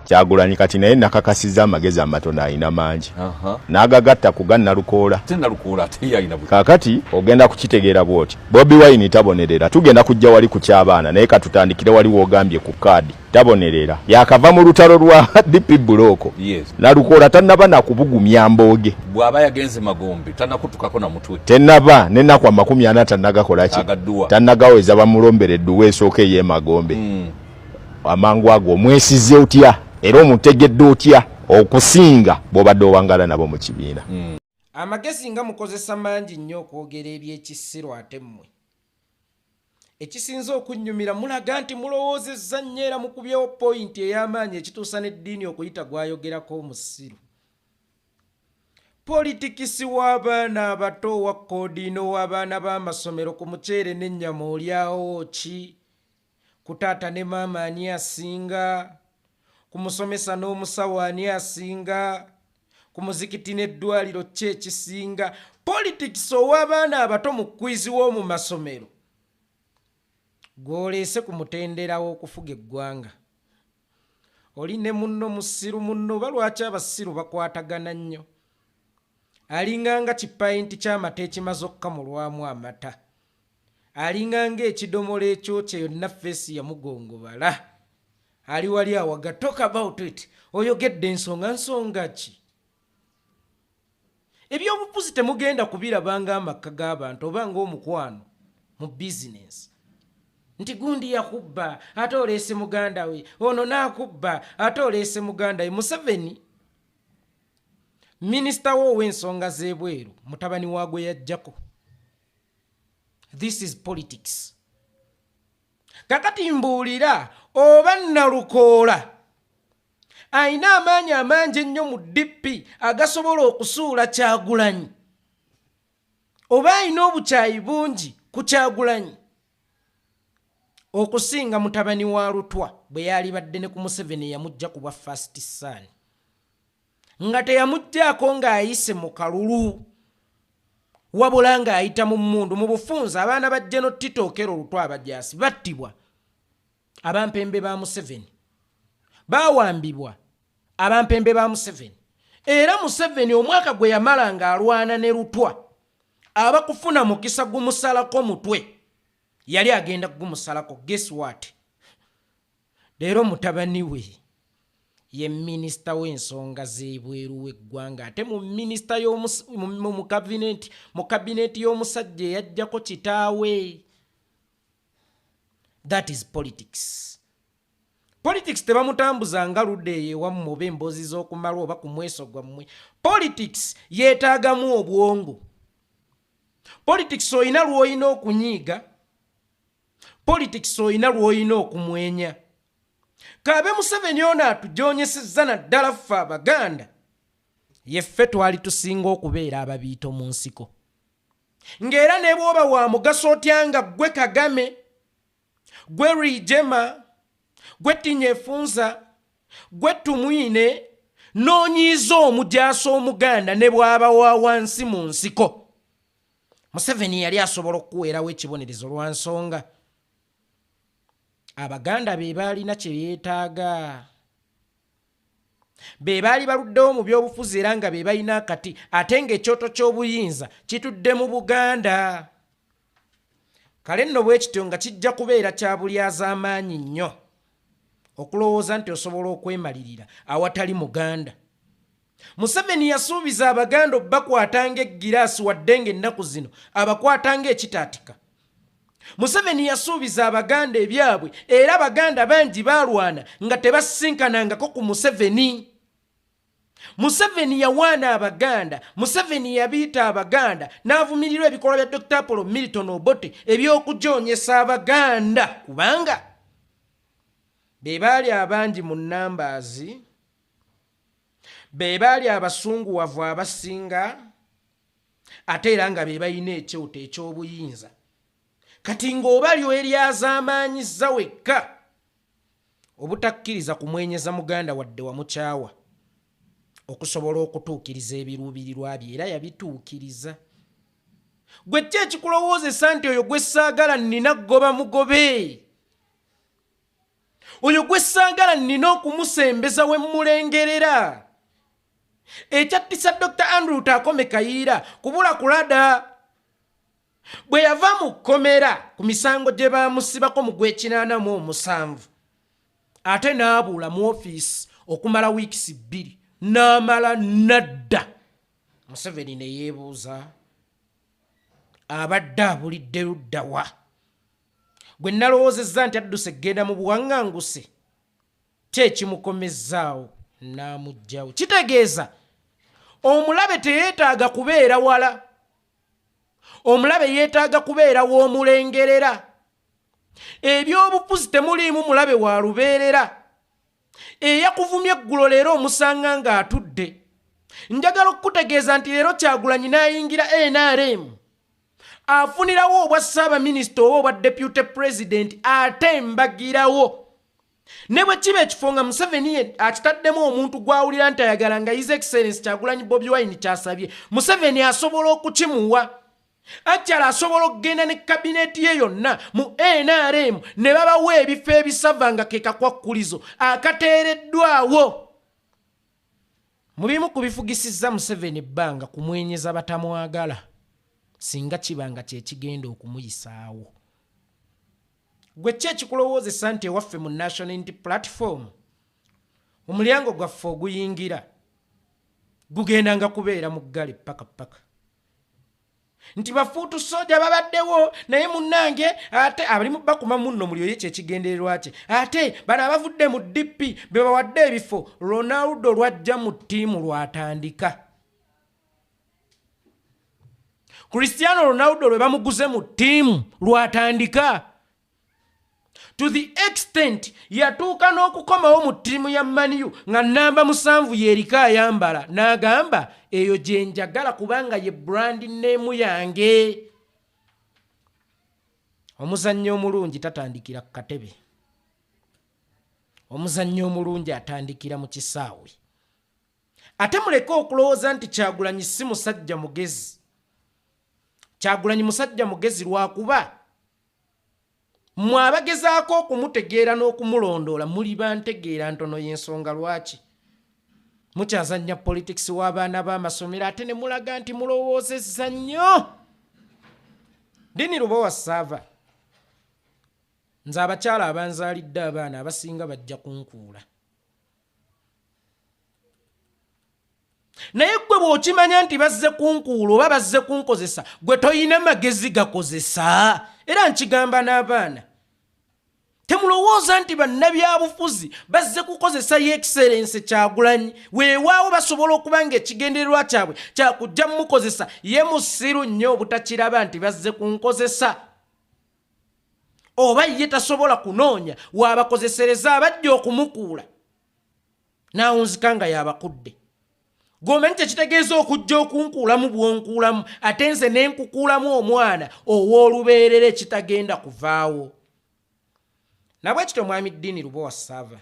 Kyagulanyi kati naye nakakasizza amagezi amatono alina mangi n'agagatta ku ga Nalukoola. Kaakati ogenda kukitegeera bw'oti, Bobi Wine tabonerera. Tugenda kujja wali ku ky'abaana naye katutandikire wali w'ogambye ku kaadi. Tabonerera. Yaakava mu lutalo lwa DP Bulooko. Nalukoola tannaba na kubugumya mbooge. Bw'aba yagenze magombe tannakutukako na mutwe. Tennaba n'ennaku 40 tannagakola ki? Agadduwa. Tannagaweza bamulombera edduwa esooka ey'emagombe. Amangu ago omwesize otya era omutegedde otya okusinga bw'obadde owangala nabo mu kibiina? Amagezi nga mukozesa mangi nnyo okwogera eby'ekisiru ate mmwe. Ekisinze okunnyumira mulaga nti mulowoozezza nnyo era mukubyewo poyinti ey'amaanyi ekituusa n'eddiini okuyita gw'ayogerako omusiru. Politikisi w'abaana abato owa kkoodiino w'abaana b'amasomero ku muceere n'ennyama olyawo ki? Ku taata ne maama ani asinga? Ku musomesa n'omusawo ani asinga? Ku muzikiti n'eddwaliro ki ekisinga? Politics ow'abaana abato mu quiz w'omu masomero gw'oleese ku mutendera w'okufuga eggwanga. Oli ne munno musiru munno oba lwaki abasiru bakwatagana nnyo? Alinganga kipayinti ky'amata ekimaze okukamulwamu amata. Alinganga ekidomola ekyokya yonna feesi yamugongobala. Ali wali awaga talk about it. Oyogedde ensonga nsonga ki? Ebyobufuzi temugenda kubiraba ng'amakka g'abantu oba ng'omukwano mu bizinensi. Nti gundi yakubba ate oleese muganda we, ono n'akubba ate oleese muganda we. Museveni minisita we ow'ensonga z'ebweru mutabani wa gwe yajjako. This is politics. Kakati mbuulira oba Nalukoola alina amaanyi amangi ennyo mu DP agasobola okusuula Kyagulanyi, oba alina obukyayi bungi ku Kyagulanyi okusinga mutabani wa Lutwa bwe yalibadde ne ku Museveni eyamujja ku bwa first son, nga teyamuggyaako ng'ayise mu kalulu wabula ng'ayita mu mmundu. Mu bufunze abaana ba General Tito Okello Lutwa abajaasi battibwa abampembe ba Museveni, baawambibwa abampembe ba Museveni, era Museveni omwaka gwe yamala ng'alwana ne Lutwa abakufuna mukisa gumusalako mutwe, yali agenda kugumusalako. Guess what? Leero mutabani we ye minisita w'ensonga z'ebweru w'eggwanga, ate mu minisita mu kabineti y'omusajja eyajjako kitaawe. That is politics. Politics tebamutambuza nga ludda eyo ewammwe oba emboozi z'okumalwa oba ku mweso gwammwe. Politics yeetaagamu obwongo. Politics olina lw'olina okunyiiga, politics olina lw'olina okumwenya. Kaabe Museveni ono atujoonyesezza naddala ffe Abaganda, yeffe twali tusinga okubeera ababiito mu nsiko. Ng'era ne bw'oba wa mugaso otya nga ggwe Kagame, ggwe Rwigyema, ggwe Tinyefunza, ggwe Tumwine, n'onyiiza omujaasi Omuganda ne bw'aba wa wansi mu nsiko, Museveni yali asobola okukuweerawo ekibonerezo lwa nsonga Abaganda be baalina kye beetaaga. Be baali baluddewo mu byobufuzi era nga be balina akati, ate ng'ekyoto ky'obuyinza kitudde mu Buganda. Kale nno bwe kityo nga kijja kubeera kya bulyazaamaanyi nnyo okulowooza nti osobola okwemalirira awatali Muganda. Museveni yasuubiza Abaganda obbakwata ng'eggiraasi wadde ng'ennaku zino abakwata ng'ekitaatika. Museveni yasuubiza Abaganda ebyabwe era Abaganda bangi baalwana nga tebasinkanangako ku Museveni. Museveni yawaana Abaganda, Museveni yabiita Abaganda n'avumirirwa ebikolwa bya Dokita Apollo Milton Obote eby'okujoonyesa Abaganda kubanga be baali abangi mu nnambaazi, be baali abasunguwavu abasinga ate era nga be balina ekyoto eky'obuyinza. Kati ng'obali eryazaamaanyizza wekka obutakkiriza kumwenyeza Muganda wadde wamukyawa okusobola okutuukiriza ebiruubirirwa bye, era yabituukiriza. Gwe ki ekikulowoozesa nti oyo gwe saagala nnina kugoba mugobe? Oyo gwe saagala nnina okumusembeza we mmulengerera. Ekyattisa Dr. Andrew Taakome Kayiira kubula kulada. Bwe yava mu kkomera ku misango gye baamusibako mu gw'ekinaana mu omusanvu, ate n'abuula mu ofiisi okumala wiikisi bbiri n'amala nadda. Museveni ne yeebuuza abadde abulidde ludda wa? Gwe nalowoozezza nti adduse kugenda mu buwaŋŋanguse, ki ekimukomezzaawo n'amuggyawo? Kitegeeza omulabe teyeetaaga kubeera wala. Omulabe yeetaaga kubeera w'omulengerera. Ebyobufuzi temuliimu mulabe wa lubeerera. Eyakuvumye eggulo leero omusanga ng'atudde. Njagala okukutegeeza nti leero Kyagulanyi n'ayingira NRM afunirawo obwa ssaabaminisita oba obwa deputy president ate mbagirawo. Ne bwe kiba ekifo nga Museveni ye akitaddemu omuntu gw'awulira nti ayagala nga His Excellency Kyagulanyi Bobi Wine ky'asabye, Museveni asobola okukimuwa. Actually asobola okugenda ne kabineeti ye yonna mu NRM ne babawa ebifo ebisava nga ke kakwakkulizo akateereddwawo. Mu bimu ku bifugisizza Museveni ebbanga kumwenyeza batamwagala singa kiba nga kye kigenda okumuyisaawo. Gwe ki ekikulowoozesa nti ewaffe mu National Unity Platform omulyango gwaffe oguyingira gugendanga kubeera muggale ppaka ppaka? Nti bafuutu soja babaddewo naye munnange ate abalimu bakuma munno mulyo ye kyekigendererwa kye. Ate bano abavudde mu DP be bawadde ebifo, Ronaldo lwajja mu ttiimu lwatandika. Cristiano Ronaldo lwe bamuguze mu ttiimu lwatandika. To the extent yatuuka n'okukomawo mu ttiimu ya Man U nga nnamba 7 y'eriko ayambala n'agamba eyo gye njagala kubanga ye brand name yange. Omuzannyo omulungi tatandikira ku katebe. Omuzannyo omulungi atandikira mu kisaawe. Ate muleke okulowooza nti Kyagulanyi si musajja mugezi. Kyagulanyi musajja mugezi lwakuba mmwe abagezaako okumutegeera n'okumulondoola muli bantegeera ntono y'ensonga lwaki mukyazannya politics w'abaana b'amasomero ate ne mulaga nti mulowoozezza nnyo. Dini Lubowa Saava, nze abakyala abanzaalidde abaana abasinga bajja kunkuula. Naye ggwe bw'okimanya nti bazze kunkuula oba bazze kunkozesa, ggwe toyina magezi gakozesa. Era nkigamba n'abaana, temulowooza nti bannabyabufuzi bazze kukozesa Ye Excellency Kyagulanyi. Weewaawo basobola okuba ng'ekigendererwa kyabwe kya kujja mmukozesa, ye musiru nnyo obutakiraba nti bazze kunkozesa. Oba ye tasobola kunoonya waabakozesereza abajja okumukuula n'awunzika nga y'abakudde. Gw'omanyi kye kitegeeza okujja okunkuulamu bw'onkuulamu ate nze ne nkukuulamu omwana ow'olubeerera ekitagenda kuvaawo. Nabwekityo Mwami Ddiini Lubowa Ssaava,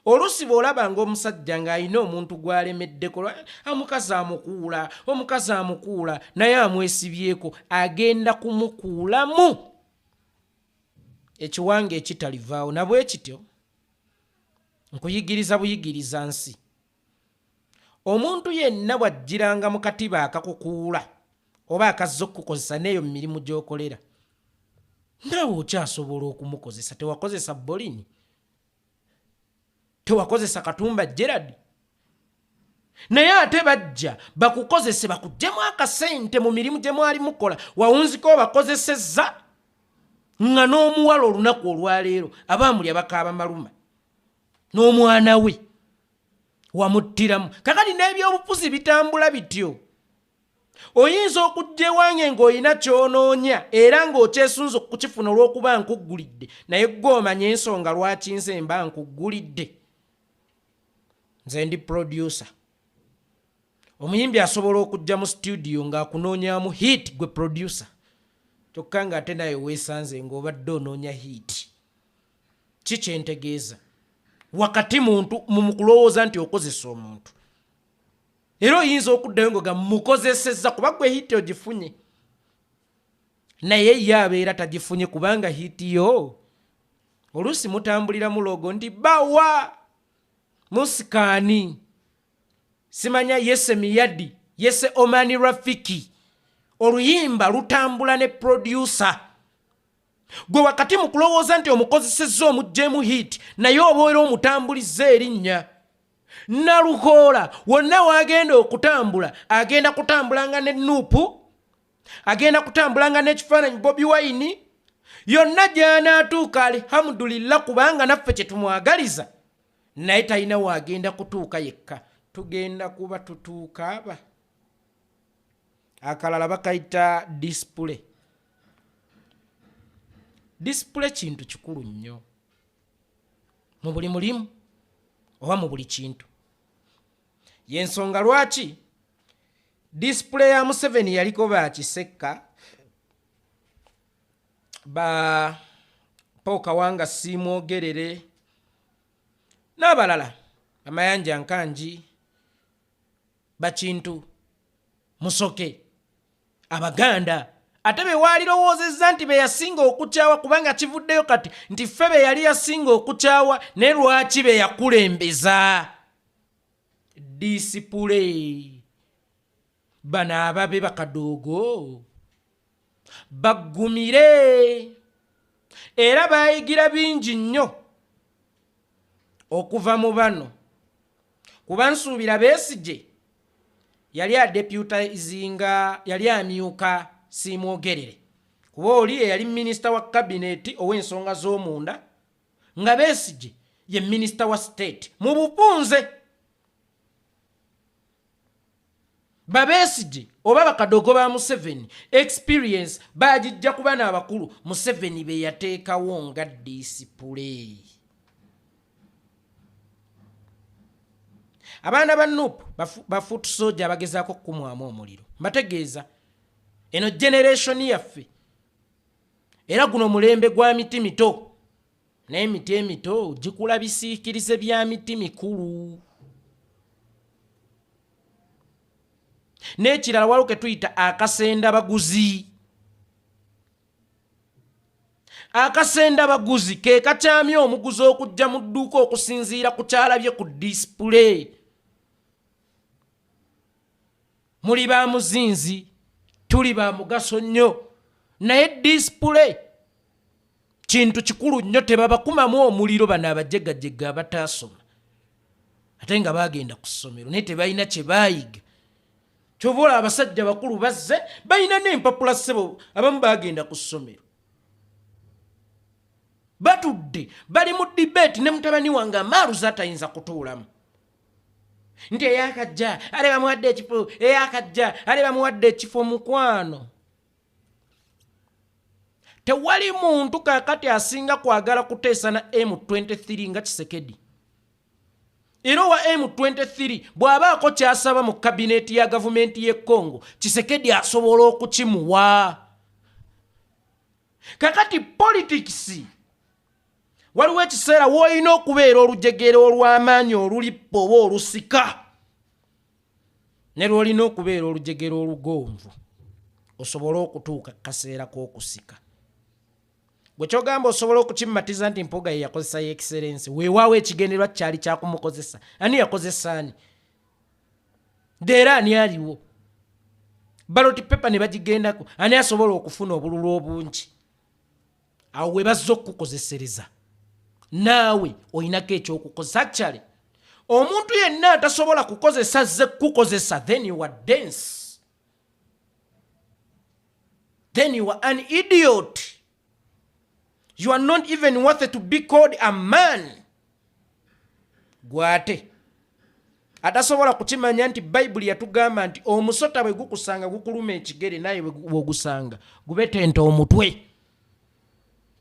oluusi bw'olabanga omusajja ng'alina omuntu gw'alemeddeko, omukazi amukuula, omukazi amukuula naye amwesibyeko, agenda kumukuulamu ekiwango ekitalivaawo. Nabwekityo nkuyigiriza buyigiriza nsi. Omuntu yenna bw'ajjiranga mu katiba akakukuula oba akazze okukukozesa n'eyo mu mirimu gy'okolera, naawe okyasobola okumukozesa. Tewakozesa Bolini, tewakozesa Katumba Gerald, naye ate bajja bakukozese bakuggyemu akasente mu mirimu gye mwali mukola. Wawunzika obakozesezza nga n'omuwala olunaku olwaleero abaamulya bakaaba maluma n'omwana we wamuttiramu. Kakati n'ebyobufuzi bitambula bityo. Oyinza okujja ewange ng'olina ky'onoonya era ng'okyesunze okukifuna olw'okuba nkuggulidde, naye ggwe omanye ensonga lwaki nze mba nkuggulidde. Nze ndi producer. Omuyimbi asobola okujja mu studio ng'akunoonyaamu hit gwe producer, kyokka ng'ate naye weesanze ng'obadde onoonya hit. Ki kye ntegeeza? Wakati muntu mu kulowooza nti okozesa omuntu, era oyinza okuddayo ng'oga mukozesezza kuba gwe hit ogifunye, naye ye abeera tagifunye kubanga hit yo Oluusi mutambuliramu logo nti bawa musikaani, simanya yese miyadi, yese Omani Rafiki. Oluyimba lutambula ne producer. Gwe wakati mu kulowooza nti omukozesezza omuggyemu hit, naye oba era omutambulizza erinnya. Nalukoola wonna w'agenda okutambula, agenda kutambulanga ne Nuupu, agenda kutambulanga n'ekifaananyi Bobi Wine. Yonna gy'anaatuuka alhamdulillah, kubanga naffe kye tumwagaliza, naye talina w'agenda kutuuka yekka. Tugenda kuba tutuuka aba akalala bakayita display. Display kintu kikulu nnyo mu buli mulimu oba mu buli kintu. Yensonga lwaki display ya Museveni yaliko ba Kisekka, ba Paul Kawanga Simwogerere n'abalala, Amayanja Nkangi, Bakintu Musoke, Abaganda ate be waalirowoozezza nti be yasinga okukyawa, kubanga kivuddeyo kati nti ffe be yali yasinga okukyawa, naye lwaki be yakulembeza? Disipule. Bano ababe bakadoogo baggumire, era baayigira bingi nnyo okuva mu bano, kuba nsuubira Besigye yali adeputizinga, yali amyuka Simwogerere, kuba oli eyali minisita wa kabineti ow'ensonga z'omunda, nga Besigye ye minisita wa state. Mu bufunze Babesigye oba bakadogo ba Museveni experience bagijja ku bano abakulu Museveni be yateekawo nga disipule. Abaana ba Nup bafoot soldier abagezaako okukumwamu omuliro, mbategeeza eno generation yaffe, era guno mulembe gwa miti mito, naye emiti emito gikula bisiikirize bya miti mikulu. N'ekirala waliwo ke tuyita akasenda baguzi. Akasenda baguzi ke kakyamya omuguzi okujja mu dduuka okusinziira ku kyalabye ku display. Muli ba muzinzi, tuli ba mugaso nnyo, naye display kintu kikulu nnyo. Tebabakumamu omuliro bano abajegajega abataasoma ate nga bagenda ku ssomero naye tebalina kye baayiga. Kyova olaba abasajja bakulu bazze balina n'empapula, ssebo, abamu bagenda ku ssomero, batudde bali mu debate ne mutabani wange amaaluza atayinza kutuulamu nti eyakajja ale bamuwadde ekifo, eyakajja ale bamuwadde ekifo. Mukwano, tewali muntu kaakati asinga kwagala kuteesa na M23 nga Tshisekedi. Era owa M23 bw'abaako kyasaba mu kabineeti ya gavumenti y'e Congo, Tshisekedi asobola okukimuwa. Kakati politics, waliwo ekiseera w'olina okubeera olujegere olw'amaanyi olulippa oba olusika, ne lw'olina okubeera olujegere olugonvu osobole okutuuka kaseera k'okusika. Gwe kyogamba osobola okukimatiza nti Mpuuga ye yakozesa Ye Excellence. Weewaawo, ekigendererwa kyali kyakumukozesa. Ani yakozesa ani era ani aliwo? Ballot paper ne bagigendako, ani asobola okufuna obululu obungi? Awo we bazza okukukozesereza, naawe olinako ekyokukozesa. Actually, omuntu yenna atasobola kukozesa zze kukukozesa, then you are dense, then you are an idiot, you are not even worth to be called a man. Gwate atasobola kukimanya nti Bayibuli yatugamba nti omusota bwe gukusanga gukuluma ekigere, naye bwogusanga gubetenta omutwe.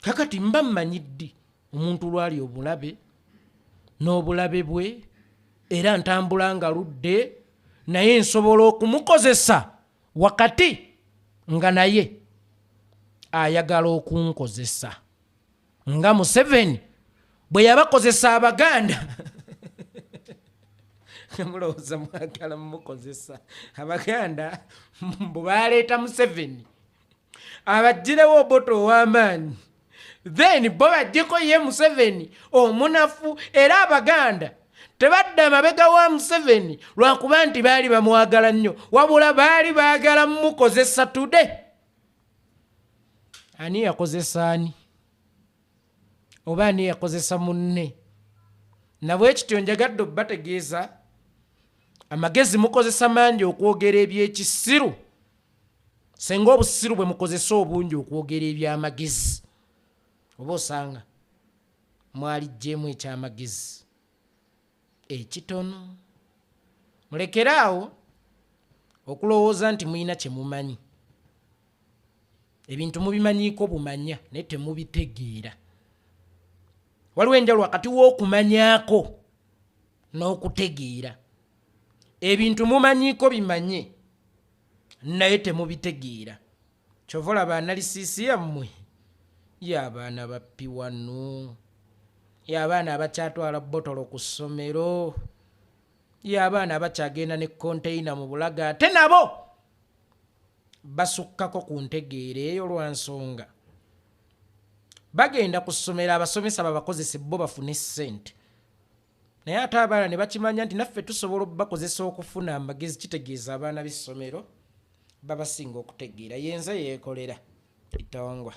Kakati mba mmanyi ddi omuntu lwali obulabe n'obulabe bwe, era ntambula nga ludde naye nsobola okumukozesa wakati nga naye ayagala okunkozesa, nga Museveni bwe yabakozesa Abaganda. Mulowooza mwagala mumukozesa Abaganda bwe baleeta Museveni abaggirewo Obote ow'amaanyi. Then bo bajjeko ye Museveni omunafu. Era Abaganda tebadda mabega wa Museveni lwakuba nti baali bamwagala nnyo, wabula baali baagala mukozesa. Today ani yakozesa ani, oba ani yakozesa munne? Nabwe kityo njagadde obbategeeza, amagezi mukozesa mangi okwogera ebyekisiru, senga obusiru bwe mukozesa obungi okwogera ebyamagezi, oba osanga mwalijjeemu ekyamagezi ekitono. Mulekere awo okulowooza nti mulina kye mumanyi. Ebintu mubimanyiiko bumanya, naye temubitegeera. Waliwo enjawulo wakati w'okumanyaako n'okutegeera. Ebintu mumanyiiko bimanye, naye temubitegeera. Kyova olaba analysis yammwe y'abaana ba P1, y'abaana abakyatwala botolo ku ssomero, y'abaana abakyagenda ne container mu bulaga, ate nabo basukkako ku ntegeera eyo lwa nsonga bagenda ku ssomero abasomesa babakozese bo bafune ssente. Naye ate abaana ne bakimanya nti naffe tusobola obbakozesa okufuna amagezi. Kitegeeza abaana b'essomero babasinga okutegeera. Yenze yeekolera itongwa.